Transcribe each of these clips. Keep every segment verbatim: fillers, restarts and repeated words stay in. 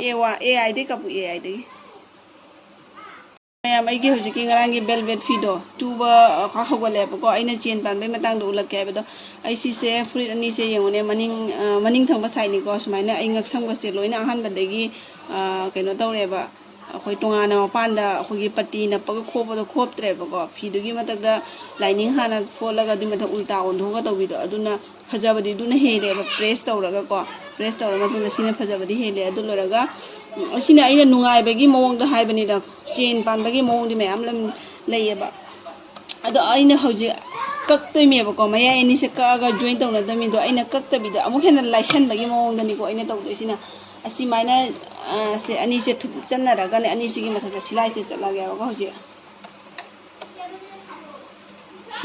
ꯑꯦ ꯋꯥ, ꯑꯦ ꯑꯥꯏꯗꯒꯤ ꯀꯛꯄꯨ, ꯑꯦ ꯑꯥꯏꯗꯒꯤ꯫ ꯃꯌꯥꯝ, ꯑꯩꯒꯤ ꯍꯧꯖꯤꯛꯀꯤ ꯉꯔꯥꯡꯒꯤ velvet ꯐꯤꯗꯣ ꯇꯨꯕ, ꯑ, ꯈꯔ ꯍꯧꯒꯠꯂꯦꯕꯀꯣ꯫ ꯑꯩꯅ ꯆꯦꯟ ꯄꯥꯟꯕꯩ ꯃꯇꯥꯡꯗ ꯎꯠꯂꯛꯀꯦ ꯍꯥꯏꯕꯗꯣ, ꯑꯩ ꯁꯤꯁꯦ, ꯐꯨꯔꯤꯠ ꯑꯅꯤꯁꯦ ꯌꯦꯡꯉꯨꯅꯦ, ꯃꯅꯤꯡ, ꯑ, ꯃꯅꯤꯡ ꯊꯪꯕ sideꯅꯤꯀꯣ꯫ ꯁꯨꯃꯥꯏꯅ ꯑꯩ ꯉꯛꯁꯝꯒꯁꯦ ꯂꯣꯏꯅ ꯑꯍꯥꯟꯕꯗꯒꯤ, ꯑ, ꯀꯩꯅꯣ ꯇꯧꯔꯦꯕ, ꯑꯩꯈꯣꯏ ꯇꯣꯉꯥꯟꯅ ꯃꯄꯥꯟꯗ ꯑꯩꯈꯣꯏꯒꯤ ꯄꯇꯤ ꯅꯞꯄꯒ ꯈꯣꯞꯄꯗꯣ ꯈꯣꯞꯇ꯭ꯔꯦꯕꯀꯣ꯫ ꯐꯤꯗꯨꯒꯤ ꯃꯊꯛꯇ lining ꯍꯥꯟꯅ ꯐꯣꯠꯂꯒ ꯑꯗꯨꯒꯤ ꯃꯊꯛ ꯎꯜꯇꯥ ꯑꯣꯟꯊꯣꯛꯑꯒ ꯇꯧꯕꯤꯗꯣ, ꯑꯗꯨꯅ ꯐꯖꯕꯗꯤ ꯑꯗꯨꯅ ꯍꯦꯜꯂꯦꯕ, press ꯇꯧꯔꯒꯀꯣ꯫ Press ꯇꯧꯔ ꯃꯇꯨꯡꯗ ꯁꯤꯅ ꯐꯖꯕꯗꯤ ꯍꯦꯜꯂꯦ꯫ ꯑꯗꯨ ꯂꯣꯏꯔꯒ, ꯎꯝ, ꯑꯁꯤꯅ ꯑꯩꯅ ꯅꯨꯡꯉꯥꯏꯕꯒꯤ ꯃꯑꯣꯡꯗ ꯍꯥꯏꯕꯅꯤꯗ, ꯆꯦꯟ ꯄꯥꯟꯕꯒꯤ ꯃꯑꯣꯡꯗꯤ ꯃꯌꯥꯝ ꯂꯝ-, ꯂꯩꯌꯦꯕ꯫ ꯑꯗꯣ ꯑꯩꯅ ꯍꯧꯖꯤꯛ ꯀꯛꯇꯣꯏꯅꯦꯕꯀꯣ, ꯃꯌꯥꯏ ꯑꯅꯤꯁꯦ ꯀꯛꯑꯒ join ꯇꯧꯅꯗꯕꯅꯤꯗꯣ꯫ ꯑꯩꯅ ꯀꯛꯇꯕꯤꯗ ꯑꯃꯨꯛ ꯍꯦꯟꯅ ꯂꯥꯏꯁꯟꯕꯒꯤ ꯃꯑꯣꯡꯗꯅꯤꯀꯣ ꯑꯩꯅ ꯇꯧꯗꯣꯏꯁꯤꯅ꯫ ꯑꯁꯤꯃꯥꯏꯅ, ꯑ, ꯁꯦ ꯑꯅꯤꯁꯦ ꯊꯨꯞꯆꯟꯅꯔꯒꯅꯦ, ꯑꯅꯤꯁꯤꯒꯤ ꯃꯊꯛꯇ ꯁꯤꯂꯥꯏꯁꯦ ꯆꯠꯂꯒꯦꯕꯀꯣ ꯍꯧꯖꯤꯛ꯫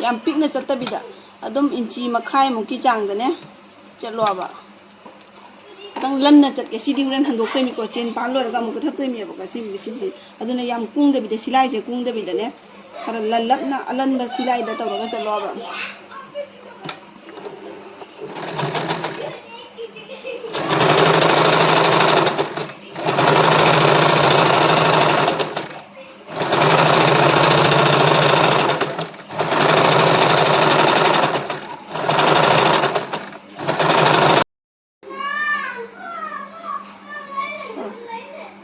ꯌꯥꯝ ꯄꯤꯛꯅ ꯆꯠꯇꯕꯤꯗ ꯑꯗꯨꯝ ꯏꯟꯆꯤ ꯃꯈꯥꯏꯃꯨꯛꯀꯤ ꯆꯥꯡꯗꯅꯦ ꯆꯠꯂꯣꯕ꯫ ꯈꯤꯇꯪ ꯂꯟꯅ ꯆꯠꯀꯦ꯫ ꯁꯤꯗꯤ ꯍꯣꯔꯦꯟ ꯍꯟꯗꯣꯛꯇꯣꯏꯅꯤꯀꯣ, ꯆꯦꯟ ꯄꯥꯟ ꯂꯣꯏꯔꯒ ꯑꯃꯨꯛ ꯀꯛꯊꯠꯇꯣꯏꯅꯦꯕꯀꯣ ꯁꯤ, ꯁꯤꯁꯦ꯫ ꯑꯗꯨꯅ ꯌꯥꯝ ꯀꯨꯡꯗꯕꯤꯗ, ꯁꯤꯂꯥꯏꯁꯦ ꯀꯨꯡꯗꯕꯤꯗꯅꯦ, ꯈꯔ ꯂꯜꯂꯞꯅ ꯑꯂꯟꯕ ꯁꯤꯂꯥꯏꯗ ꯇꯧꯔꯒ ꯆꯠꯂꯣꯕ꯫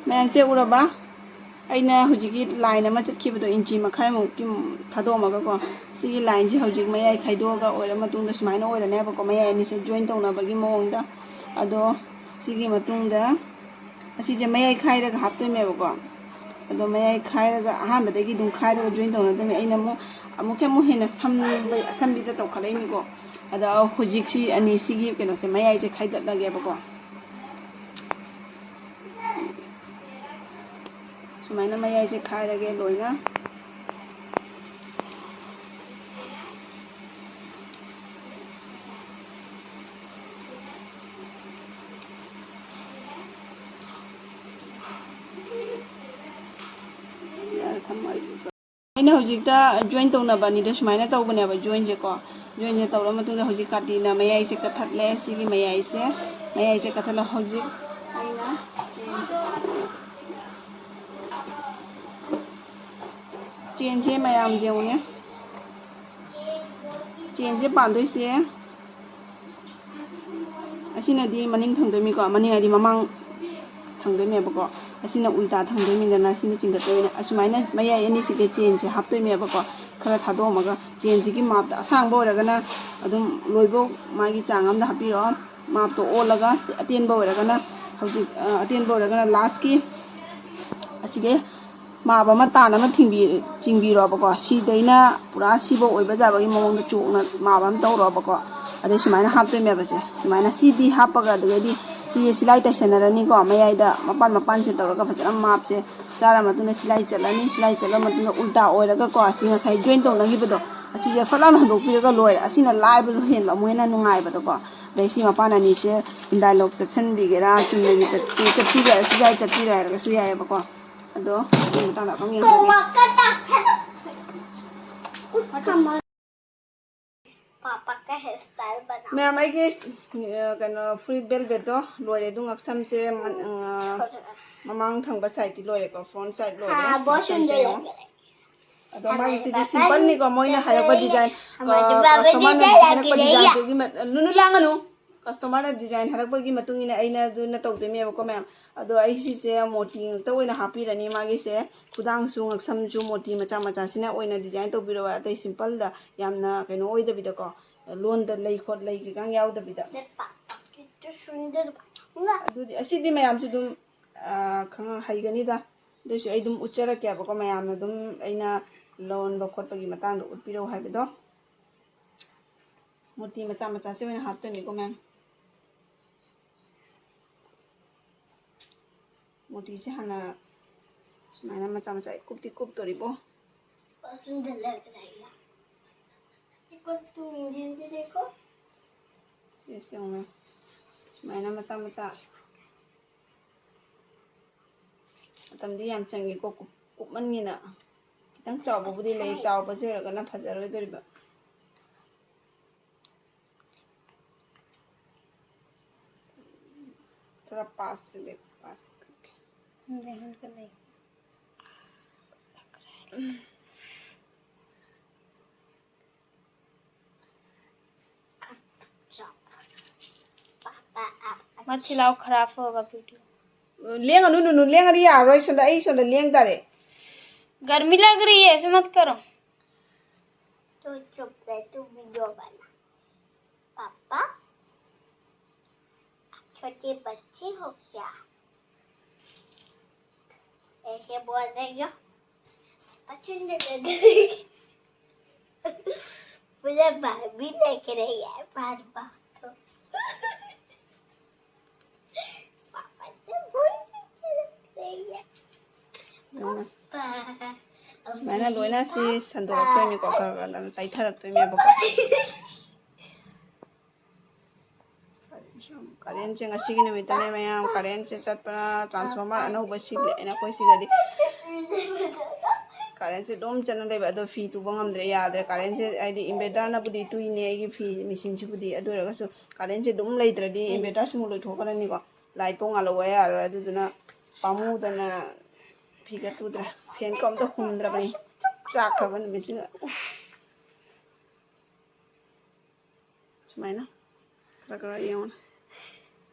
ꯃꯌꯥꯝꯁꯦ ꯎꯔꯕ? ꯑꯩꯅ ꯍꯧꯖꯤꯛꯀꯤ line ꯑꯃ ꯆꯠꯈꯤꯕꯗꯣ, ꯏꯟꯆꯤ ꯃꯈꯥꯏꯃꯨꯛꯀꯤ ꯊꯥꯗꯣꯛꯑꯝꯃꯒꯀꯣ, ꯁꯤꯒꯤ lineꯁꯦ ꯍꯧꯖꯤꯛ ꯃꯌꯥꯏ ꯈꯥꯏꯗꯣꯛꯑꯒ ꯑꯣꯏꯔ ꯃꯇꯨꯡꯗ ꯁꯨꯃꯥꯏꯅ ꯑꯣꯏꯔꯅꯦꯕꯀꯣ, ꯃꯌꯥꯏ ꯑꯅꯤꯁꯦ join ꯇꯧꯅꯕꯒꯤ ꯃꯑꯣꯡꯗ꯫ ꯑꯗꯣ ꯁꯤꯒꯤ ꯃꯇꯨꯡꯗ ꯑꯁꯤꯁꯦ ꯃꯌꯥꯏ ꯈꯥꯏꯔꯒ ꯍꯥꯞꯇꯣꯏꯅꯦꯕꯀꯣ꯫ ꯑꯗꯣ ꯃꯌꯥꯏ ꯈꯥꯏꯔꯒ, ꯑꯍꯥꯟꯕꯗꯒꯤ ꯑꯗꯨꯝ ꯈꯥꯏꯔꯒ join ꯇꯧꯅꯗꯕꯅꯤ꯫ ꯑꯩꯅ ꯑꯃꯨꯛ, ꯑꯃꯨꯛꯀ ꯑꯃꯨꯛ ꯍꯦꯟꯅ ꯁꯝꯕ-, ꯑꯁꯝꯕꯤꯗ ꯇꯧꯈꯠꯂꯛꯏꯅꯤꯀꯣ꯫ ꯑꯗꯣ ꯍꯧꯖꯤꯛꯁꯤ ꯑꯅꯤ ꯁꯤꯒꯤ ꯀꯩꯅꯣꯁꯦ, ꯃꯌꯥꯏꯁꯦ ꯈꯥꯏꯗꯠꯂꯒꯦꯕꯀꯣ꯫ ꯁꯨꯃꯥꯏꯅ ꯃꯌꯥꯏꯁꯦ ꯈꯥꯏꯔꯒꯦ ꯂꯣꯏꯅ꯫ ꯌꯥꯔꯦ, ꯊꯝꯃꯣ꯫ ꯑꯩ ꯑꯩꯅ ꯍꯧꯖꯤꯛꯇ join ꯇꯧꯅꯕ ꯑꯅꯤꯗꯣ ꯁꯨꯃꯥꯏꯅ ꯇꯧꯕꯅꯦꯕ, joinꯁꯦꯀꯣ꯫ Joinꯁꯦ ꯇꯧꯔ ꯃꯇꯨꯡꯗ ꯍꯧꯖꯤꯛ ꯀꯥꯇꯤꯅ ꯃꯌꯥꯏꯁꯦ ꯀꯠꯊꯠꯂꯦ꯫ ꯁꯤꯒꯤ ꯃꯌꯥꯏꯁꯦ, ꯃꯌꯥꯏꯁꯦ ꯀꯠꯊꯠꯂ ꯍꯧꯖꯤꯛ ꯑꯩꯅ ꯆꯦꯟꯁꯦ ꯃꯌꯥꯝ ꯌꯦꯡꯉꯨꯅꯦ꯫ ꯆꯦꯟꯁꯦ ꯄꯥꯟꯗꯣꯏꯁꯦ ꯑꯁꯤꯅꯗꯤ ꯃꯅꯤꯡ ꯊꯪꯗꯣꯏꯅꯤꯀꯣ, ꯃꯅꯤꯡ ꯍꯥꯏꯗꯤ ꯃꯃꯥꯡ ꯊꯪꯗꯣꯏꯅꯦꯕꯀꯣ꯫ ꯑꯁꯤꯅ ꯎꯜꯇꯥ ꯊꯪꯗꯣꯏꯅꯤꯗꯅ, ꯑꯁꯤꯅ ꯆꯤꯡꯈꯠꯇꯣꯏꯅꯤ꯫ ꯑꯁꯨꯃꯥꯏꯅ ꯃꯌꯥꯏ ꯑꯅꯤꯁꯤꯗ ꯆꯦꯟꯁꯦ ꯍꯥꯞꯇꯣꯏꯅꯦꯕꯀꯣ꯫ ꯈꯔ ꯊꯥꯗꯣꯛꯑꯝꯃꯒ ꯆꯦꯟꯁꯤꯒꯤ ꯃꯥꯞꯇ ꯑꯁꯥꯡꯕ ꯑꯣꯏꯔꯒꯅ ꯑꯗꯨꯝ ꯂꯣꯏꯕꯧ ꯃꯥꯒꯤ ꯆꯥꯡ ꯑꯝꯗ ꯍꯥꯞꯄꯤꯔꯛꯑꯣ꯫ ꯃꯥꯞꯇꯣ ꯑꯣꯜꯂꯒ ꯑꯇꯦꯟꯕ ꯑꯣꯏꯔꯒꯅ ꯍꯧꯖꯤꯛ, ꯑ, ꯑꯇꯦꯟꯕ ꯑꯣꯏꯔꯒꯅ ꯂꯥꯁꯀꯤ ꯑꯁꯤꯒꯤ ꯃꯥꯞ ꯑꯃ ꯇꯥꯟ ꯑꯃ ꯊꯤꯡꯕꯤ-, ꯆꯤꯡꯕꯤꯔꯣꯕꯀꯣ꯫ ꯁꯤꯗꯩꯅ ꯄꯨꯔꯥ ꯁꯤꯐꯧ ꯑꯣꯏꯕ ꯌꯥꯕꯒꯤ ꯃꯑꯣꯡꯗ ꯆꯣꯛꯅ ꯃꯥꯞ ꯑꯃ ꯇꯧꯔꯣꯕꯀꯣ꯫ ꯑꯗꯩ ꯁꯨꯃꯥꯏꯅ ꯍꯥꯞꯇꯣꯏꯅꯦꯕꯁꯦ꯫ ꯁꯨꯃꯥꯏꯅ ꯁꯤꯗꯤ ꯍꯥꯞꯄꯒ ꯑꯗꯨꯗꯩꯗꯤ ꯁꯤ ꯁꯤꯂꯥꯏ ꯇꯩꯁꯟꯅꯔꯅꯤꯀꯣ꯫ ꯃꯌꯥꯏꯗ ꯃꯄꯥꯟ ꯃꯄꯥꯟꯁꯦ ꯇꯧꯔꯒ ꯐꯖꯅ ꯃꯥꯞꯁꯦ ꯆꯥꯔ ꯃꯇꯨꯡꯗ ꯁꯤꯂꯥꯏ ꯆꯠꯂꯅꯤ꯫ ꯁꯤꯂꯥꯏ ꯆꯠꯂ ꯃꯇꯨꯡꯗ ꯎꯜꯇꯥ ꯑꯣꯏꯔꯒꯀꯣ, ꯁꯤ ꯉꯁꯥꯏ ꯖꯣꯏꯟ ꯇꯧꯅꯈꯤꯕꯗꯣ ꯑꯁꯤꯁꯦ ꯐꯠ ꯂꯥꯎꯅ ꯍꯟꯗꯣꯛꯄꯤꯔꯒ ꯂꯣꯏꯔꯦ꯫ ꯑꯁꯤꯅ ꯂꯥꯏꯕꯁꯨ ꯍꯦꯟꯕ, ꯑꯃꯨꯛ ꯍꯦꯟꯅ ꯅꯨꯡꯉꯥꯏꯕꯗꯣꯀꯣ꯫ ꯑꯗꯩ ꯁꯤ ꯃꯄꯥꯟ ꯑꯅꯤꯁꯦ ꯏꯟꯗꯥꯏꯂꯣꯛ ꯆꯠꯁꯟꯕꯤꯒꯦꯔꯥ, ꯆꯨꯝꯅꯒꯤ ꯆꯠꯄꯤ-, ꯆꯠꯄꯤꯒꯦꯔꯥ, ꯁꯤ ꯌꯥꯏ ꯆꯠꯄꯤꯔꯣꯏ ꯍꯥꯏꯔꯒꯁꯨ ꯌꯥꯏꯑꯕꯀꯣ꯫ ꯑꯗꯣ ꯑꯗꯨꯒꯤ ꯃꯇꯥꯡꯗ ꯑꯃꯨꯛ ꯌꯦꯡꯍꯟꯒꯦ꯫ ꯃꯌꯥꯝ, ꯑꯩꯒꯤ, ꯑ, ꯀꯩꯅꯣ, ꯐꯨꯔꯤꯠ ꯕꯦꯜꯕꯦꯠꯇꯣ ꯂꯣꯏꯔꯦ꯫ ꯑꯗꯨ ꯉꯛꯁꯝꯁꯦ ꯃ-, ꯑ, ꯃꯃꯥꯡ ꯊꯪꯕ ꯁꯥꯏꯠꯇꯤ ꯂꯣꯏꯔꯦꯀꯣ, ꯐ꯭ꯔꯣꯟꯠ ꯁꯥꯏꯠ ꯂꯣꯏꯔꯦ꯫ ꯉꯛꯁꯝꯁꯦ ꯌꯦꯡꯉꯣ꯫ ꯑꯗꯣ ꯃꯥꯒꯤꯁꯤꯗꯤ ꯁꯤꯝꯄꯜꯅꯤꯀꯣ, ꯃꯣꯏꯅ ꯍꯥꯏꯔꯛꯄ ꯗꯤꯖꯥꯏꯟ, ꯀ-, ꯀꯁꯇꯃꯔꯅ ꯍꯥꯏꯔꯛꯄ ꯗꯤꯖꯥꯏꯟꯗꯨꯒꯤ ꯃ-, ꯅꯨꯅꯨ ꯂꯥꯡꯒꯅꯨ꯫ ꯀꯁꯇꯃꯔꯅ ꯗꯤꯖꯥꯏꯟ ꯍꯥꯏꯔꯛꯄꯒꯤ ꯃꯇꯨꯡ ꯏꯟꯅ ꯑꯩꯅ ꯑꯗꯨꯅ ꯇꯧꯗꯣꯏꯅꯦꯕꯀꯣ ꯃꯌꯥꯝ꯫ ꯑꯗꯣ ꯑꯩ ꯁꯤꯁꯦ ꯃꯣꯇꯤ ꯉꯥꯛꯇ ꯑꯣꯏꯅ ꯍꯥꯞꯄꯤꯔꯅꯤ꯫ ꯃꯥꯒꯤꯁꯦ ꯈꯨꯗꯥꯡꯁꯨ ꯉꯛꯁꯝꯁꯨ ꯃꯣꯇꯤ ꯃꯆꯥ ꯃꯆꯥꯁꯤꯅ ꯑꯣꯏꯅ ꯗꯤꯖꯥꯏꯟ ꯇꯧꯕꯤꯔꯛꯑꯣ, ꯑꯇꯩ ꯁꯤꯝꯄꯜꯗ ꯌꯥꯝꯅ ꯀꯩꯅꯣ ꯑꯣꯏꯗꯕꯤꯗꯀꯣ, ꯂꯣꯟꯗ ꯂꯩ ꯈꯣꯠ ꯂꯩ ꯀꯩꯀꯥ ꯌꯥꯎꯗꯕꯤꯗ꯫ ꯑꯗꯨꯗꯤ ꯑꯁꯤꯗꯤ ꯃꯌꯥꯝꯁꯨ ꯑꯗꯨꯝ, ꯑ, ꯈꯪꯉ-, ꯍꯩꯒꯅꯤꯗ꯫ ꯑꯗꯨꯏꯁꯨ ꯑꯩ ꯑꯗꯨꯝ ꯎꯠꯆꯔꯛꯀꯦꯕꯀꯣ, ꯃꯌꯥꯝꯅ ꯑꯗꯨꯝ ꯑꯩꯅ ꯂꯣꯟꯕ ꯈꯣꯠꯄꯒꯤ ꯃꯇꯥꯡꯗ ꯎꯠꯄꯤꯔꯛꯑꯣ ꯍꯥꯏꯕꯗꯣ꯫ ꯃꯣꯇꯤ ꯃꯆꯥ ꯃꯆꯥꯁꯦ ꯑꯣꯏꯅ ꯍꯥꯞꯇꯣꯏꯅꯤꯀꯣ ꯃꯌꯥꯝ꯫ ꯃꯣꯇꯤꯁꯦ ꯍꯥꯟꯅ ꯁꯨꯃꯥꯏꯅ ꯃꯆꯥ ꯃꯆꯥ ꯀꯨꯞꯇꯤ ꯀꯨꯞꯇꯣꯔꯤꯕꯣ꯫ ꯌꯦꯁ, ꯌꯦꯡꯉꯣ ꯃꯌꯥꯝ꯫ ꯁꯨꯃꯥꯏꯅ ꯃꯆꯥ ꯃꯆꯥ꯫ ꯃꯇꯝꯗꯤ ꯌꯥꯝ ꯆꯪꯉꯤꯀꯣ, ꯀꯨꯞ-, ꯀꯨꯞꯃꯟꯒꯤꯅ꯫ ꯈꯤꯇꯪ ꯆꯥꯎꯕꯕꯨꯗꯤ ꯂꯩ, ꯆꯥꯎꯕꯁꯦ ꯑꯣꯏꯔꯒꯅ ꯐꯖꯔꯣꯏꯗꯣꯔꯤꯕ꯫ ꯈꯔ ꯄꯥꯁ ꯁꯤꯜꯂꯦ, ꯄꯥꯁ ꯀꯛꯀꯦ꯫ ꯎꯝ, ꯂꯩꯍꯟꯒꯅꯤ꯫ मत हिलाओ, खराब होगा वीडियो। ꯂꯦꯡꯒꯅꯨ ꯅꯨꯅꯨ, ꯂꯦꯡꯉꯗꯤ ꯌꯥꯔꯔꯣꯏ꯫ ꯁꯣꯝꯗ ꯑꯩ ꯁꯣꯝꯗ ꯂꯦꯡ ꯇꯥꯔꯦ꯫ गर्मी लग रही है, ऐसे मत करो। तो चुप रह, तू वीडियो बना। पापा, छोटे बच्चे हो क्या? ऐसे बोल रही हो। पसंद लग रही। मुझे भाभी लग रही है बार बार तो। पापा से बोल रही है। पापा, ꯁꯨꯃꯥꯏꯅ ꯂꯣꯏꯅ ꯁꯤ ꯁꯟꯗꯣꯔꯛꯇꯣꯏꯅꯤꯀꯣ, ꯈꯔ ꯈꯔ ꯈꯔ ꯆꯥꯏꯊꯔꯛꯇꯣꯏꯅꯦꯕꯀꯣ꯫ ꯀꯔꯦꯟꯁꯦ ꯉꯁꯤꯒꯤ ꯅꯨꯃꯤꯠꯇꯅꯦ ꯃꯌꯥꯝ, ꯀꯔꯦꯟꯁꯦ ꯆꯠꯄꯅ ꯇ꯭ꯔꯥꯟꯁꯐꯣꯔꯃꯔ ꯑꯅꯧꯕ ꯁꯤꯜꯂꯦ ꯑꯩꯅ ꯑꯩꯈꯣꯏ ꯁꯤꯗꯗꯤ꯫ ꯀꯔꯦꯟꯁꯦ ꯑꯗꯨꯝ ꯆꯠꯅ ꯂꯩꯕ, ꯑꯗꯣ ꯐꯤ ꯇꯨꯕ ꯉꯝꯗ꯭ꯔꯦ, ꯌꯥꯗ꯭ꯔꯦ꯫ ꯀꯔꯦꯟꯁꯦ ꯍꯥꯏꯗꯤ ꯏꯟꯚꯔꯇꯔꯅꯕꯨꯗꯤ ꯇꯨꯏꯅꯦ ꯑꯩꯒꯤ ꯐꯤ ꯃꯦꯆꯤꯟꯁꯤꯕꯨꯗꯤ, ꯑꯗꯨ ꯑꯣꯏꯔꯒꯁꯨ ꯀꯔꯦꯟꯁꯦ ꯑꯗꯨꯝ ꯂꯩꯇ꯭ꯔꯗꯤ ꯏꯟꯚꯔꯇꯔꯁꯨ ꯑꯃꯨꯛ ꯂꯣꯏꯊꯣꯛꯈ꯭ꯔꯅꯤꯀꯣ, ꯂꯥꯏꯠ ꯐꯥꯎ ꯉꯥꯜꯍꯧꯕ ꯌꯥꯔꯣꯏ꯫ ꯑꯗꯨꯗꯨꯅ ꯄꯥꯝꯃꯨꯗꯅ ꯐꯤꯒ ꯇꯨꯗ꯭ꯔꯦ, ꯐꯦꯟꯒ ꯑꯝꯇ ꯍꯨꯝꯗ꯭ꯔꯕꯅꯤ ꯆꯥꯛꯈ꯭ꯔꯕ ꯅꯨꯃꯤꯠꯁꯤꯗ꯫ ꯎꯐ꯫ ꯁꯨꯃꯥꯏꯅ ꯈꯔ ꯈꯔ ꯌꯦꯡꯉꯣ꯫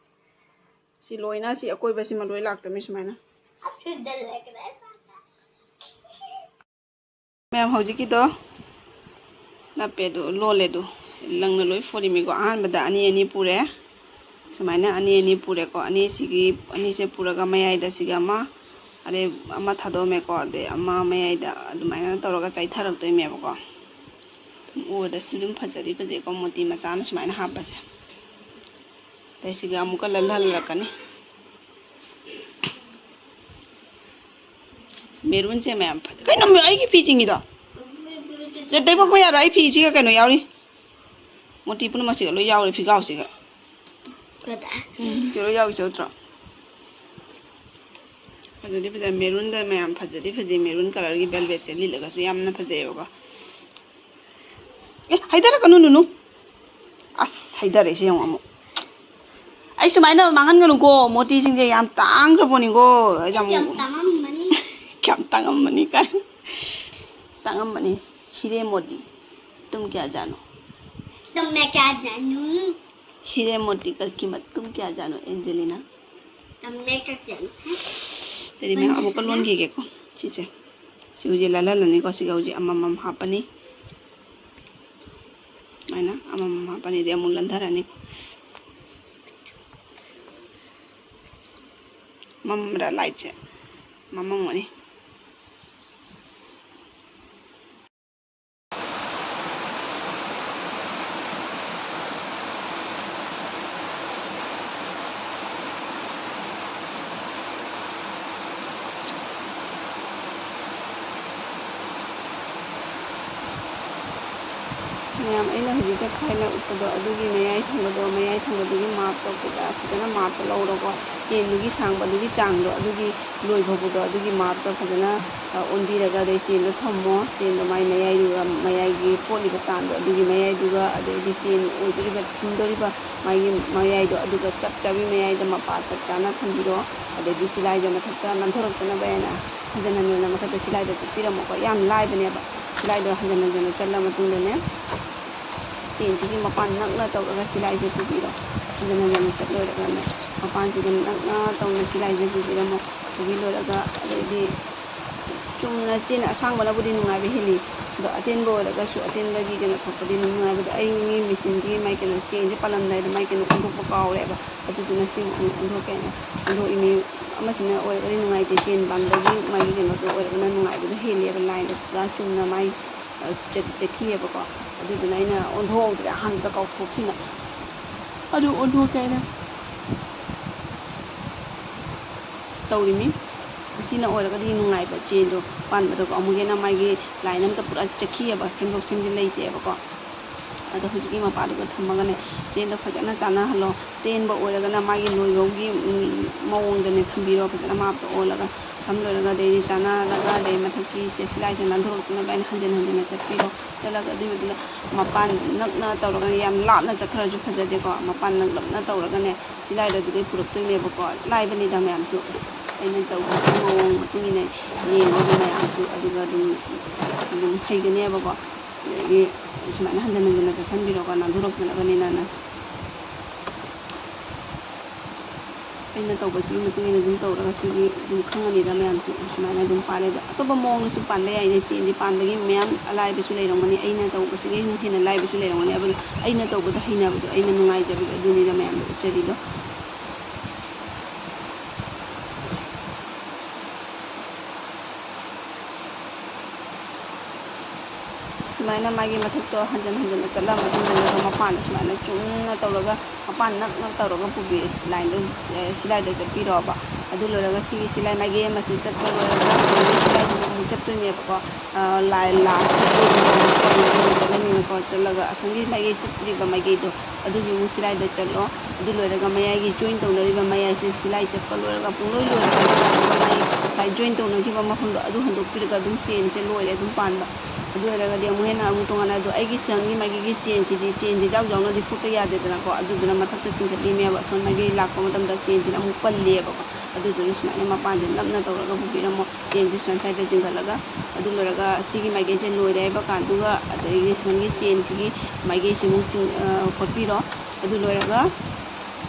ꯁꯤ ꯂꯣꯏꯅ ꯁꯤ ꯑꯀꯣꯏꯕꯁꯤꯃ ꯂꯣꯏ ꯂꯥꯛꯇꯕꯅꯤ ꯁꯨꯃꯥꯏꯅ꯫ ꯃꯌꯥꯝ ꯍꯧꯖꯤꯛꯀꯤꯗꯣ ꯅꯞꯄꯦ ꯑꯗꯨ ꯂꯣꯜꯂꯦ ꯑꯗꯨ ꯂꯪꯅ ꯂꯣꯏ ꯐꯣꯔꯤꯃꯤꯀꯣ꯫ ꯑꯍꯥꯟꯕꯗ ꯑꯅꯤ ꯑꯅꯤ ꯄꯨꯔꯦ꯫ ꯁꯨꯃꯥꯏꯅ ꯑꯅꯤ ꯑꯅꯤ ꯄꯨꯔꯦꯀꯣ꯫ ꯑꯅꯤꯁꯤꯒꯤ, ꯑꯅꯤꯁꯦ ꯄꯨꯔꯒ ꯃꯌꯥꯏꯗ ꯁꯤꯒ ꯑꯃ, ꯑꯗꯩ ꯑꯃ ꯊꯥꯗꯣꯛꯑꯝꯃꯦꯀꯣ꯫ ꯑꯗꯩ ꯑꯃ ꯃꯌꯥꯏꯗ ꯑꯗꯨꯃꯥꯏꯅ ꯇꯧꯔꯒ ꯆꯥꯏꯊꯔꯛꯇꯣꯏꯅꯦꯕꯀꯣ꯫ ꯎꯕꯗꯁꯨ ꯑꯗꯨꯝ ꯐꯖꯗꯤ ꯐꯖꯩꯀꯣ, ꯃꯣꯇꯤ ꯃꯆꯥꯅ ꯁꯨꯃꯥꯏꯅ ꯍꯥꯞꯄꯁꯦ꯫ ꯑꯗꯩ ꯁꯤꯒ ꯑꯃꯨꯛꯀ ꯂꯜꯍꯜꯂꯛꯀꯅꯤ꯫ ꯃꯦꯔꯨꯟꯁꯦ ꯃꯌꯥꯝ ꯐꯖ-, ꯀꯩꯅꯣ ꯑꯩꯒꯤ ꯐꯤ ꯆꯤꯡꯉꯤꯗꯣ? ꯇꯩꯊꯣꯛꯄ ꯌꯥꯔꯣꯏ, ꯑꯩ ꯐꯤꯁꯤꯒ ꯀꯩꯅꯣ ꯌꯥꯎꯔꯤ꯫ ꯃꯣꯇꯤ ꯄꯨꯝꯅꯃꯛꯁꯤꯒ ꯂꯣꯏ ꯌꯥꯎꯔꯤ ꯐꯤꯒꯥꯎꯁꯤꯒ꯫ ꯐꯖ-, ꯎꯝ, ꯁꯤ ꯂꯣꯏ ꯌꯥꯎꯔꯤ, ꯆꯠꯇ꯭ꯔꯣ? ꯐꯖꯗꯤ ꯐꯖꯩ, ꯃꯦꯔꯨꯟꯗ ꯃꯌꯥꯝ ꯐꯖꯗꯤ ꯐꯖꯩ, ꯃꯦꯔꯨꯟ ꯀꯂꯔꯒꯤ ꯚꯦꯜꯚꯦꯠꯁꯦ ꯂꯤꯠꯂꯒꯁꯨ ꯌꯥꯝꯅ ꯐꯖꯩꯌꯦꯕꯀꯣ꯫ ꯑꯦ, ꯍꯩꯊꯔꯛꯀꯅꯨ, ꯅꯨꯅꯨ꯫ ꯑꯁ, ꯍꯩꯊꯔꯛꯏꯁꯦ ꯌꯦꯡꯉꯣ ꯑꯃꯨꯛ꯫ ꯑꯩ ꯁꯨꯃꯥꯏꯅ ꯃꯥꯡꯍꯟꯒꯅꯨꯀꯣ, ꯃꯣꯇꯤꯁꯤꯡꯁꯦ ꯌꯥꯝ ꯇꯥꯡꯈ꯭ꯔꯕꯣꯅꯤꯀꯣ꯫ ꯑꯩ ꯌꯥꯝ ꯌꯥꯝ ꯇꯥꯡꯉꯝꯃꯅꯤ꯫ ꯌꯥꯝ ꯇꯥꯡꯉꯝꯃꯅꯤ ꯀꯥꯏ꯫ ꯇꯥꯡꯉꯝꯃꯅꯤ꯫ ꯍꯤꯔꯦ ꯃꯣꯇꯤ꯫ तुम क्या जानो? तुम मैं क्या जानू? ꯍꯤꯔꯦ ꯃꯣꯇꯤ ꯀꯠꯀꯤ ꯃꯇꯨꯡ ꯀꯌꯥ ꯖꯥꯠꯅꯣ, ꯑꯦꯟꯖꯦꯂꯤꯅꯥ? ꯇꯝꯃꯦ ꯀꯛꯆꯅꯤ꯫ ꯇꯦꯔꯤ ꯃꯌꯥꯝ ꯑꯃꯨꯛꯀ ꯂꯣꯟꯈꯤꯒꯦꯀꯣ꯫ ꯁꯤꯁꯦ꯫ ꯁꯤ ꯍꯧꯖꯤꯛ ꯂꯥꯜꯍꯜꯂꯅꯤꯀꯣ꯫ ꯁꯤꯒ ꯍꯧꯖꯤꯛ ꯑꯃꯃꯝ ꯍꯥꯞꯄꯅꯤ꯫ ꯁꯨꯃꯥꯏꯅ ꯑꯃꯃꯝ ꯍꯥꯞꯄꯅꯤ꯫ ꯑꯗꯩ ꯑꯃꯨꯛ ꯂꯟꯊꯔꯅꯤ꯫ ꯃꯝꯕ꯭ꯔꯥ ꯂꯥꯏꯠꯁꯦ? ꯃꯝꯃꯝꯒꯅꯤ꯫ ꯃꯌꯥꯝ, ꯑꯩꯅ ꯍꯧꯖꯤꯛꯇ ꯈꯥꯏꯅ ꯎꯠꯄꯗꯣ, ꯑꯗꯨꯒꯤ ꯃꯌꯥꯏ ꯊꯪꯕꯗꯣ, ꯃꯌꯥꯏ ꯊꯪꯕꯗꯨꯒꯤ ꯃꯥꯞꯇꯣ ꯐꯖ-, ꯐꯖꯅ ꯃꯥꯞꯇ ꯂꯧꯔꯣꯀꯣ꯫ ꯆꯦꯟꯗꯨꯒꯤ ꯁꯥꯡꯕꯗꯨꯒꯤ ꯆꯥꯡꯗꯣ ꯑꯗꯨꯒꯤ ꯂꯣꯏ ꯐꯥꯎꯕꯗꯣ ꯑꯗꯨꯒꯤ ꯃꯥꯞꯇ ꯐꯖꯅ, ꯑ, ꯑꯣꯟꯕꯤꯔꯒ, ꯑꯗꯩ ꯆꯦꯟꯗꯣ ꯊꯝꯃꯣ꯫ ꯆꯦꯟꯗꯣ ꯃꯥꯏ ꯃꯌꯥꯏꯗꯨꯒ, ꯃꯌꯥꯏꯒꯤ ꯀꯣꯠꯂꯤꯕ ꯇꯥꯡꯗꯣ ꯑꯗꯨꯒꯤ ꯃꯌꯥꯏꯗꯨꯒ, ꯑꯗꯩꯗꯤ ꯆꯦꯟ ꯑꯣꯏꯗꯣꯔꯤꯕ, ꯊꯤꯟꯗꯣꯔꯤꯕ ꯃꯥꯒꯤ ꯃꯌꯥꯏꯗꯣ ꯑꯗꯨꯒ ꯆꯞ ꯆꯥꯕꯤ ꯃꯌꯥꯏꯗ ꯃꯄꯥ ꯆꯞ ꯆꯥꯅ ꯊꯝꯕꯤꯔꯣ꯫ ꯑꯗꯩꯗꯤ ꯁꯤꯂꯥꯏꯗꯣ ꯃꯊꯛꯇ ꯅꯥꯟꯊꯣꯔꯛꯇꯅꯕ ꯍꯥꯏꯅ ꯍꯟꯖꯟ ꯍꯟꯖꯟꯅ ꯃꯊꯛꯇ ꯁꯤꯂꯥꯏꯗꯣ ꯆꯠꯄꯤꯔꯝꯃꯣꯀꯣ꯫ ꯌꯥꯝ ꯂꯥꯏꯕꯅꯦꯕ꯫ ꯁꯤꯂꯥꯏꯗꯣ ꯍꯟꯖꯟ ꯍꯟꯖꯟꯅ ꯆꯠꯂ ꯃꯇꯨꯡꯗꯅꯦ, ꯆꯦꯟꯁꯤꯒꯤ ꯃꯄꯥꯟ ꯅꯛꯅ ꯇꯧꯔꯒ ꯁꯤꯂꯥꯏꯁꯦ ꯄꯨꯕꯤꯔꯣ꯫ ꯍꯟꯖꯟ ꯍꯟꯖꯟꯅ ꯆꯠꯂꯣꯏꯔꯒꯅꯦ, ꯃꯄꯥꯟꯁꯤꯗ ꯅꯛꯅ ꯇꯧꯅ ꯁꯤꯂꯥꯏꯁꯦ ꯄꯨꯕꯤꯔꯝꯃꯣ꯫ ꯄꯨꯕꯤ ꯂꯣꯏꯔꯒ, ꯑꯗꯩꯗꯤ ꯆꯨꯝꯅ ꯆꯦꯟ ꯑꯁꯥꯡꯕꯅꯕꯨꯗꯤ ꯅꯨꯡꯉꯥꯏꯕ ꯍꯦꯜꯂꯤ, ꯑꯗꯣ ꯑꯇꯦꯟꯕ ꯑꯣꯏꯔꯒꯁꯨ ꯑꯇꯦꯟꯕꯒꯤ ꯀꯩꯅꯣ ꯊꯣꯛꯄꯗꯤ ꯑꯗꯨꯝ ꯅꯨꯡꯉꯥꯏꯕꯗꯣ꯫ ꯑꯩ ꯃꯤ ꯃꯦꯆꯤꯟꯒꯤ ꯃꯥꯏ ꯀꯩꯅꯣ, ꯆꯦꯟꯁꯦ ꯄꯥꯜꯂꯝꯗꯥꯏꯗ ꯃꯥꯏ ꯀꯩꯅꯣ ꯑꯣꯟꯊꯣꯛꯄ ꯀꯥꯎꯔꯦꯕ꯫ ꯑꯗꯨꯗꯨꯅ ꯁꯤ ꯑꯃꯨꯛ ꯑꯣꯟꯊꯣꯛꯀꯦꯅ ꯑꯣꯟꯊꯣꯛꯏꯅꯤ꯫ ꯑꯃꯁꯤꯅ ꯑꯣꯏꯔꯒꯗꯤ ꯅꯨꯡꯉꯥꯏꯇꯦ, ꯆꯦꯟ ꯄꯥꯟꯕꯒꯤ ꯃꯥꯒꯤ ꯀꯩꯅꯣꯗꯣ ꯑꯣꯏꯔꯒꯅ ꯅꯨꯡꯉꯥꯏꯕꯗꯣ ꯍꯦꯜꯂꯦꯕ꯫ ꯂꯥꯏꯟꯗꯣ ꯄꯨꯔꯥ ꯆꯨꯝꯅ ꯃꯥꯏ, ꯑ, ꯆꯠ-, ꯆꯠꯈꯤꯑꯕꯀꯣ꯫ ꯑꯗꯨꯗꯨꯅ ꯑꯩꯅ ꯑꯣꯟꯊꯣꯛꯍꯧꯗ꯭ꯔꯦ, ꯑꯍꯥꯟꯕꯗ ꯀꯥꯎꯊꯣꯛꯈꯤꯅ꯫ ꯑꯗꯨ ꯑꯣꯟꯊꯣꯛꯀꯦ ꯍꯥꯏꯅ ꯇꯧꯔꯤꯃꯤ꯫ ꯑꯁꯤꯅ ꯑꯣꯏꯔꯒꯗꯤ ꯅꯨꯡꯉꯥꯏꯕ, ꯆꯦꯟꯗꯣ ꯄꯥꯟꯕꯗꯀꯣ꯫ ꯑꯃꯨꯛ ꯍꯦꯟꯅ ꯃꯥꯒꯤ ꯂꯥꯏꯟ ꯑꯝꯇ ꯄꯨꯔꯥ ꯆꯠꯈꯤꯑꯕ, ꯁꯦꯝꯗꯣꯛ ꯁꯦꯝꯖꯤꯟ ꯂꯩꯇꯦꯕꯀꯣ꯫ ꯑꯗꯣ ꯍꯧꯖꯤꯛꯀꯤ ꯃꯄꯥꯗꯨꯒ ꯊꯝꯃꯒꯅꯦ, ꯆꯦꯟꯗꯣ ꯐꯖꯅ ꯆꯥꯟꯅꯍꯜꯂꯣ꯫ ꯇꯦꯟꯕ ꯑꯣꯏꯔꯒꯅ ꯃꯥꯒꯤ ꯂꯣꯏꯕꯒꯤ, ꯎꯝ, ꯃꯑꯣꯡꯗꯅꯦ ꯊꯝꯕꯤꯔꯣ, ꯐꯖꯅ ꯃꯥꯞꯇ ꯑꯣꯜꯂꯒ ꯊꯝ ꯂꯣꯏꯔꯒ, ꯑꯗꯩꯗꯤ ꯆꯥꯟꯅꯔꯒ, ꯑꯗꯩ ꯃꯊꯛꯀꯤ ꯁꯦ-, ꯁꯤꯂꯥꯏꯁꯦ ꯅꯥꯟꯊꯣꯔꯛꯇꯅꯕ ꯑꯩꯅ ꯍꯟꯖꯟ ꯍꯟꯖꯟꯅ ꯆꯠꯄꯤꯔꯣ꯫ ꯆꯠꯂꯒ ꯑꯗꯨꯒꯤ ꯃꯇꯨꯡꯗ ꯃꯄꯥꯟ ꯅꯛꯅ ꯇꯧꯔꯒꯅꯦ, ꯌꯥꯝ ꯂꯥꯞꯅ ꯆꯠꯈ꯭ꯔꯁꯨ ꯐꯖꯗꯦꯀꯣ꯫ ꯃꯄꯥꯟ ꯅꯛꯂꯞꯅ ꯇꯧꯔꯒꯅꯦ, ꯁꯤꯂꯥꯏꯗꯣ ꯑꯗꯨꯗꯩ ꯄꯨꯔꯛꯇꯣꯏꯅꯦꯕꯀꯣ꯫ ꯂꯥꯏꯕꯅꯤꯗ ꯃꯌꯥꯝꯁꯨ꯫ ꯑꯩꯅ ꯇꯧꯕꯒꯤ ꯃꯑꯣꯡ ꯃꯇꯨꯡ ꯏꯟꯅ ꯌꯦꯡꯉꯣ ꯑꯗꯨꯝ ꯃꯌꯥꯝꯁꯨ, ꯑꯗꯨꯒ ꯑꯗꯨꯝ, ꯑꯗꯨꯝ ꯍꯩꯒꯅꯦꯕꯀꯣ꯫ ꯑꯗꯒꯤ ꯁꯨꯃꯥꯏꯅ ꯍꯟꯖꯟ ꯍꯟꯖꯟꯅ ꯆꯠꯁꯟꯕꯤꯔꯣꯀꯣ, ꯅꯥꯟꯊꯣꯔꯛꯇꯅꯕꯅꯤꯅ ꯅꯪ꯫ ꯑꯩꯅ ꯇꯧꯕꯁꯤꯒꯤ ꯃꯇꯨꯡ ꯏꯟꯅ ꯑꯗꯨꯝ ꯇꯧꯔꯒ ꯁꯤꯗꯤ ꯑꯗꯨꯝ ꯈꯪꯉꯅꯤꯗ ꯃꯌꯥꯝꯁꯨ꯫ ꯁꯨꯃꯥꯏꯅ ꯑꯗꯨꯝ ꯄꯥꯜꯂꯦ꯫ ꯑꯗꯣ ꯑꯇꯣꯞꯄ ꯃꯑꯣꯡꯗꯁꯨ ꯄꯥꯟꯕ ꯌꯥꯏꯅꯦ꯫ ꯆꯦꯟꯗꯤ ꯄꯥꯟꯕꯒꯤ ꯃꯌꯥꯝ ꯑꯂꯥꯏꯕꯁꯨ ꯂꯩꯔꯝꯒꯅꯤ, ꯑꯩꯅ ꯇꯧꯕꯁꯤꯒꯤ ꯍꯦꯟꯅ ꯂꯥꯏꯕꯁꯨ ꯂꯩꯔꯝꯒꯅꯤ꯫ ꯑꯗꯣ ꯑꯩꯅ ꯇꯧꯕꯗ ꯍꯩꯅꯕꯗꯣ, ꯑꯩꯅ ꯅꯨꯡꯉꯥꯏꯖꯕꯗꯣ, ꯑꯗꯨꯅꯤꯗ ꯃꯌꯥꯝꯗ ꯎꯠꯆꯔꯤꯗꯣ꯫ ꯁꯨꯃꯥꯏꯅ ꯃꯥꯒꯤ ꯃꯊꯛꯇꯣ ꯍꯟꯖꯟ ꯍꯟꯖꯟꯅ ꯆꯠꯂ ꯃꯇꯨꯡꯗ ꯃꯄꯥꯟꯗ ꯁꯨꯃꯥꯏꯅ ꯆꯨꯝꯅ ꯇꯧꯔꯒ, ꯃꯄꯥꯟ ꯅꯛꯅ ꯇꯧꯔꯒ ꯄꯨꯕꯤ-, ꯂꯥꯏꯟꯗꯣ, ꯑꯦ, ꯁꯤꯂꯥꯏꯗ ꯆꯠꯄꯤꯔꯣꯕ꯫ ꯑꯗꯨ ꯂꯣꯏꯔꯒ ꯁꯤꯒꯤ ꯁꯤꯂꯥꯏ ꯃꯥꯏꯀꯩ ꯑꯃꯁꯤ ꯆꯠꯄ ꯂꯣꯏꯔꯒ ꯁꯤꯂꯥꯏꯗꯨꯗ ꯑꯃꯨꯛ ꯆꯠꯇꯣꯏꯅꯦꯕꯀꯣ꯫ ꯑ, ꯂꯥꯏ ꯂꯥꯁꯀꯤ ꯆꯠꯂꯅꯤꯅꯀꯣ꯫ ꯆꯠꯂꯒ ꯑꯁꯣꯝꯒꯤ ꯃꯥꯏꯀꯩ ꯆꯠꯇ꯭ꯔꯤꯕ ꯃꯥꯏꯀꯩꯗꯣ, ꯑꯗꯨꯒꯤ ꯑꯃꯨꯛ ꯁꯤꯂꯥꯏꯗ ꯆꯠꯂꯣ꯫ ꯑꯗꯨ ꯂꯣꯏꯔꯒ ꯃꯌꯥꯏꯒꯤ ꯖꯣꯏꯟ ꯇꯧꯅꯔꯤꯕ ꯃꯌꯥꯏꯁꯦ ꯁꯤꯂꯥꯏ ꯆꯠꯄ ꯂꯣꯏꯔꯒ ꯄꯨꯡꯂꯣꯏ ꯂꯣꯏꯔꯒ ꯃꯥꯏ ꯉꯁꯥꯏ ꯖꯣꯏꯟ ꯇꯧꯅꯈꯤꯕ ꯃꯐꯝꯗꯣ ꯑꯗꯨ ꯍꯟꯗꯣꯛꯄꯤꯔꯒ ꯑꯗꯨꯝ ꯆꯦꯟꯁꯦ ꯂꯣꯏꯔꯦ ꯑꯗꯨꯝ ꯄꯥꯟꯕ꯫ ꯑꯗꯨ ꯑꯣꯏꯔꯒꯗꯤ ꯑꯃꯨꯛ ꯍꯦꯟꯅ ꯑꯃꯨꯛ ꯇꯣꯉꯥꯟꯅ, ꯑꯗꯣ ꯑꯩꯒꯤ ꯁꯟꯒꯤ ꯃꯥꯏꯀꯩꯒꯤ ꯆꯦꯟꯁꯤꯗꯤ, ꯆꯦꯟꯁꯦ ꯏꯖꯥꯎ ꯖꯥꯎꯅ ꯂꯤꯊꯣꯛꯄ ꯌꯥꯗꯦꯗꯅꯀꯣ꯫ ꯑꯗꯨꯗꯨꯅ ꯃꯊꯛꯇ ꯆꯤꯡꯈꯠꯂꯤꯅꯦꯕ꯫ ꯑꯁꯣꯝ ꯃꯥꯏꯀꯩ ꯂꯥꯛꯄ ꯃꯇꯝꯗ ꯆꯦꯟꯁꯤꯅ ꯑꯃꯨꯛ ꯄꯜꯂꯦꯕꯀꯣ꯫ ꯑꯗꯨꯗꯨꯅ ꯁꯨꯃꯥꯏꯅ ꯃꯄꯥꯟꯁꯦ ꯅꯞꯅ ꯇꯧꯔꯒ ꯄꯨꯕꯤꯔꯝꯃꯣ꯫ ꯆꯦꯟꯁꯦ ꯁꯨꯃꯥꯏꯅ ꯁ꯭ꯋꯥꯏꯗ ꯆꯤꯡꯈꯠꯂꯒ, ꯑꯗꯨ ꯂꯣꯏꯔꯒ ꯁꯤꯒꯤ ꯃꯥꯏꯀꯩꯁꯦ ꯂꯣꯏꯔꯦ ꯍꯥꯏꯕ ꯀꯥꯟꯗꯨꯒ ꯑꯗꯒꯤ ꯁꯣꯝꯒꯤ ꯆꯦꯟꯁꯤꯒꯤ ꯃꯥꯏꯀꯩꯁꯤꯃꯨꯛ ꯆꯤꯡ-, ꯑ, ꯈꯣꯠꯄꯤꯔꯣ꯫ ꯑꯗꯨ ꯂꯣꯏꯔꯒ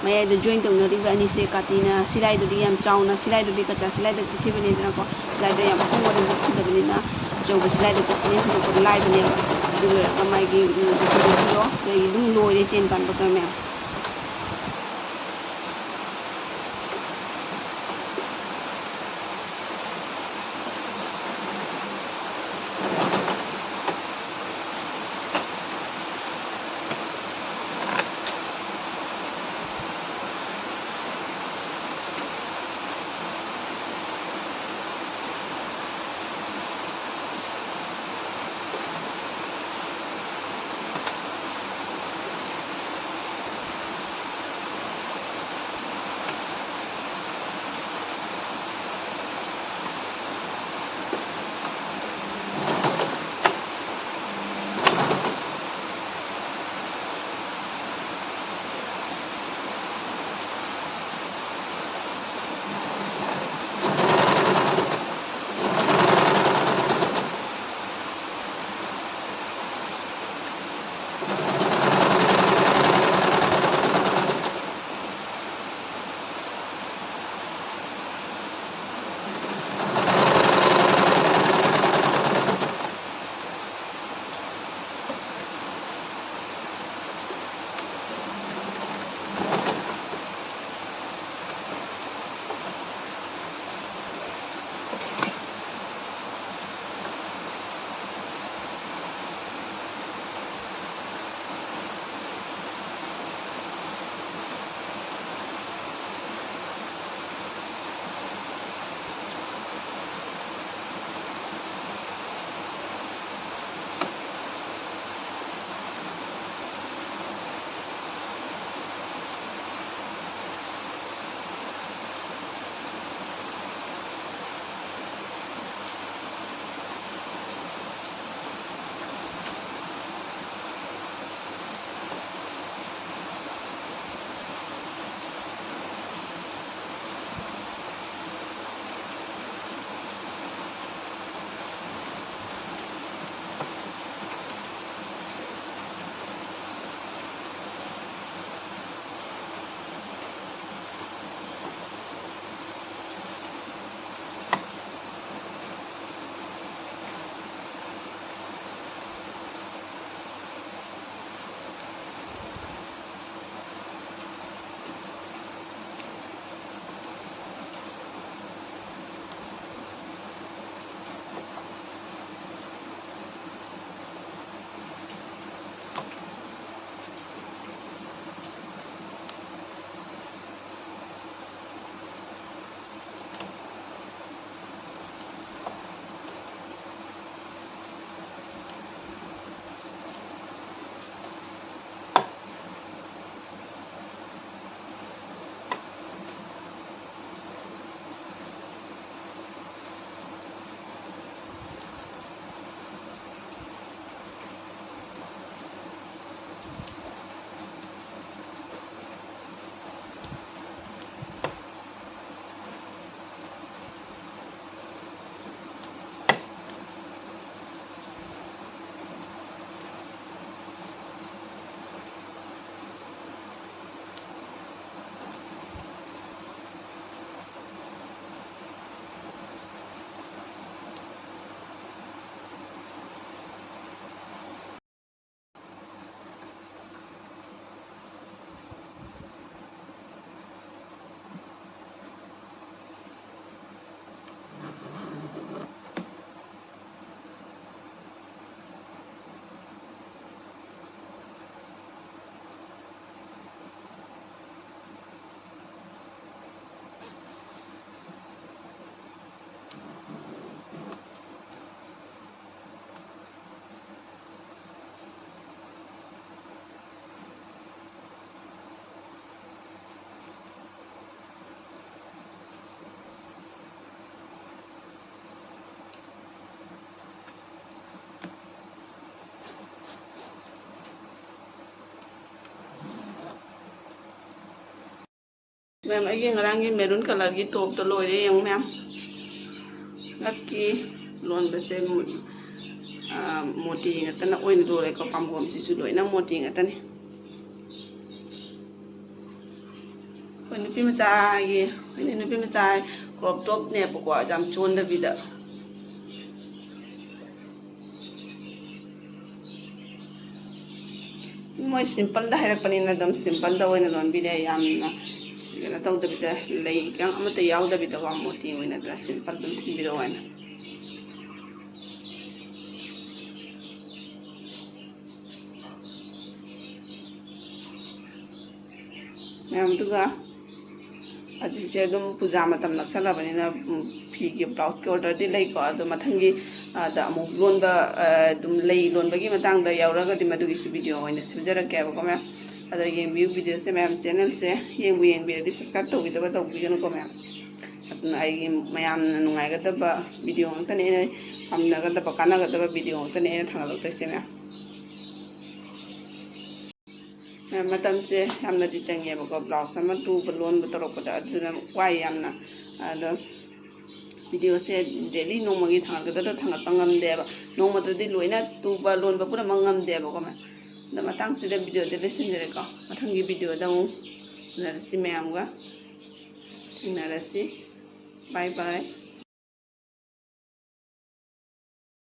ꯃꯌꯥꯏꯗ ꯖꯣꯏꯟ ꯇꯧꯅꯔꯤꯕ ꯑꯅꯤꯁꯦ ꯀꯥꯇꯤꯅ ꯁꯤꯂꯥꯏꯗꯨꯗꯤ ꯌꯥꯝ ꯆꯥꯎꯅ, ꯁꯤꯂꯥꯏꯗꯨꯗꯤ ꯀꯆꯥ ꯁꯤꯂꯥꯏꯗ ꯆꯠꯈꯤꯕꯅꯤꯗꯅꯀꯣ, ꯁꯤꯂꯥꯏꯗ ꯌꯥꯝ ꯑꯍꯣꯡꯕꯗ ꯆꯠꯈꯤꯗꯕꯅꯤꯅ ꯑꯆꯧꯕ ꯁꯤꯂꯥꯏꯗ ꯆꯠꯄꯅꯤꯅ ꯍꯟꯗꯣꯛꯄꯗ ꯂꯥꯏꯕꯅꯦꯕ꯫ ꯑꯗꯨ ꯂꯣꯏꯔꯒ ꯃꯥꯒꯤ, ꯎꯝ, ꯍꯟꯗꯣꯛꯄꯤꯔꯣ꯫ ꯑꯗꯒꯤ ꯑꯗꯨꯝ ꯂꯣꯏꯔꯦ ꯆꯦꯟ ꯄꯥꯟꯕ ꯀꯔꯃꯦꯜ꯫ ꯃꯦꯝ, ꯑꯩꯒꯤ ꯉꯔꯥꯡꯒꯤ maroon colourꯒꯤ topꯇꯣ ꯂꯣꯏꯔꯦ ꯌꯦꯡꯉꯨ ꯃꯦꯝ꯫ ꯉꯛꯀꯤ ꯂꯣꯟꯕꯁꯦ ꯃꯣ-, ꯑꯥ, ꯃꯣꯇꯤ ꯉꯥꯛꯇꯅ ꯑꯣꯏꯅ ꯂꯣꯜꯂꯦꯀꯣ꯫ ꯄꯥꯝꯕꯣꯝꯁꯤꯁꯨ ꯂꯣꯏꯅ ꯃꯣꯇꯤ ꯉꯥꯛꯇꯅꯤ꯫ ꯑꯩꯈꯣꯏ ꯅꯨꯄꯤ ꯃꯆꯥꯒꯤ, ꯑꯩꯈꯣꯏ ꯅꯨꯄꯤ ꯃꯆꯥ crop topꯅꯦꯕꯀꯣ, ꯌꯥꯝ ꯆꯣꯟꯗꯕꯤꯗ꯫ ꯃꯣꯏ simpleꯗ ꯍꯥꯏꯔꯛꯄꯅꯤꯅ ꯑꯗꯨꯝ simpleꯗ ꯑꯣꯏꯅ ꯂꯣꯟꯕꯤꯔꯦ꯫ ꯌꯥꯝꯅ ꯀꯩꯅꯣ ꯇꯧꯗꯕꯤꯗ, ꯂꯩ ꯀꯌꯥꯝ ꯑꯃꯠꯇ ꯌꯥꯎꯗꯕꯤꯗꯀꯣ, ꯃꯣꯇꯤ ꯑꯣꯏꯅ ꯑꯗꯨꯝ simple ꯑꯗꯨꯝ ꯊꯤꯟꯕꯤꯔꯛꯑꯣ ꯍꯥꯏꯅ꯫ ꯃꯌꯥꯝ, ꯑꯗꯨꯒ ꯍꯧꯖꯤꯛꯁꯦ ꯑꯗꯨꯝ ꯄꯨꯖꯥ ꯃꯇꯝ ꯅꯛꯁꯜꯂꯕꯅꯤꯅ, ꯎꯝ, ꯐꯤꯒꯤ ꯕ꯭ꯂꯥꯎꯁꯀꯤ orderꯗꯤ ꯂꯩꯀꯣ꯫ ꯑꯗꯣ ꯃꯊꯪꯒꯤ, ꯑꯗ ꯑꯃꯨꯛ ꯂꯣꯟꯕ, ꯑ, ꯑꯗꯨꯝ ꯂꯩ ꯂꯣꯟꯕꯒꯤ ꯃꯇꯥꯡꯗ ꯌꯥꯎꯔꯒꯗꯤ ꯃꯗꯨꯒꯤꯁꯨ video ꯑꯣꯏꯅ ꯁꯦꯝꯖꯔꯛꯀꯦꯕꯀꯣ ꯃꯌꯥꯝ꯫ ꯑꯗꯣ ꯌꯦꯡꯕꯤꯌꯨ videoꯁꯦ ꯃꯌꯥꯝ꯫ Channelꯁꯦ ꯌꯦꯡꯕꯨ ꯌꯦꯡꯕꯤꯔꯗꯤ subscribe ꯇꯧꯕꯤꯗꯕ ꯇꯧꯕꯤꯒꯅꯨꯀꯣ ꯃꯌꯥꯝ꯫ ꯑꯗꯨꯅ ꯑꯩꯒꯤ ꯃꯌꯥꯝꯅ ꯅꯨꯡꯉꯥꯏꯒꯗꯕ video ꯉꯥꯛꯇꯅꯦ, ꯑꯩꯅ ꯄꯥꯝꯅꯒꯗꯕ, ꯀꯥꯟꯅꯒꯗꯕ video ꯉꯥꯛꯇꯅꯦ ꯑꯩꯅ ꯊꯥꯡꯒꯠꯂꯛꯇꯣꯏꯁꯦ ꯃꯌꯥꯝ꯫ ꯃꯇꯝꯁꯦ ꯌꯥꯝꯅꯗꯤ ꯆꯪꯉꯦꯕꯀꯣ, ꯕ꯭ꯂꯥꯎꯁ ꯑꯃ ꯇꯨꯕ ꯂꯣꯟꯕ ꯇꯧꯔꯛꯄꯗ, ꯑꯗꯨꯅ ꯋꯥꯏ ꯌꯥꯝꯅ꯫ ꯑꯗꯣ videoꯁꯦ daily ꯅꯣꯡꯃꯒꯤ ꯊꯥꯡꯒꯠꯀꯗꯕꯗꯣ ꯊꯥꯡꯒꯠꯄ ꯉꯝꯗꯦꯕ, ꯅꯣꯡꯃꯗꯗꯤ ꯂꯣꯏꯅ ꯇꯨꯕ ꯂꯣꯟꯕ ꯄꯨꯝꯅꯃꯛ ꯉꯝꯗꯦꯕꯀꯣ꯫ ꯑꯗꯣ ꯃꯇꯥꯡꯁꯤꯗ videoꯗꯤ ꯂꯣꯏꯁꯤꯟꯖꯔꯦꯀꯣ, ꯃꯊꯪꯒꯤ videoꯗ ꯑꯃꯨꯛ ꯎꯅꯔꯁꯤ ꯃꯌꯥꯝꯒ, ꯊꯦꯡꯅꯔꯁꯤ꯫ Bye bye꯫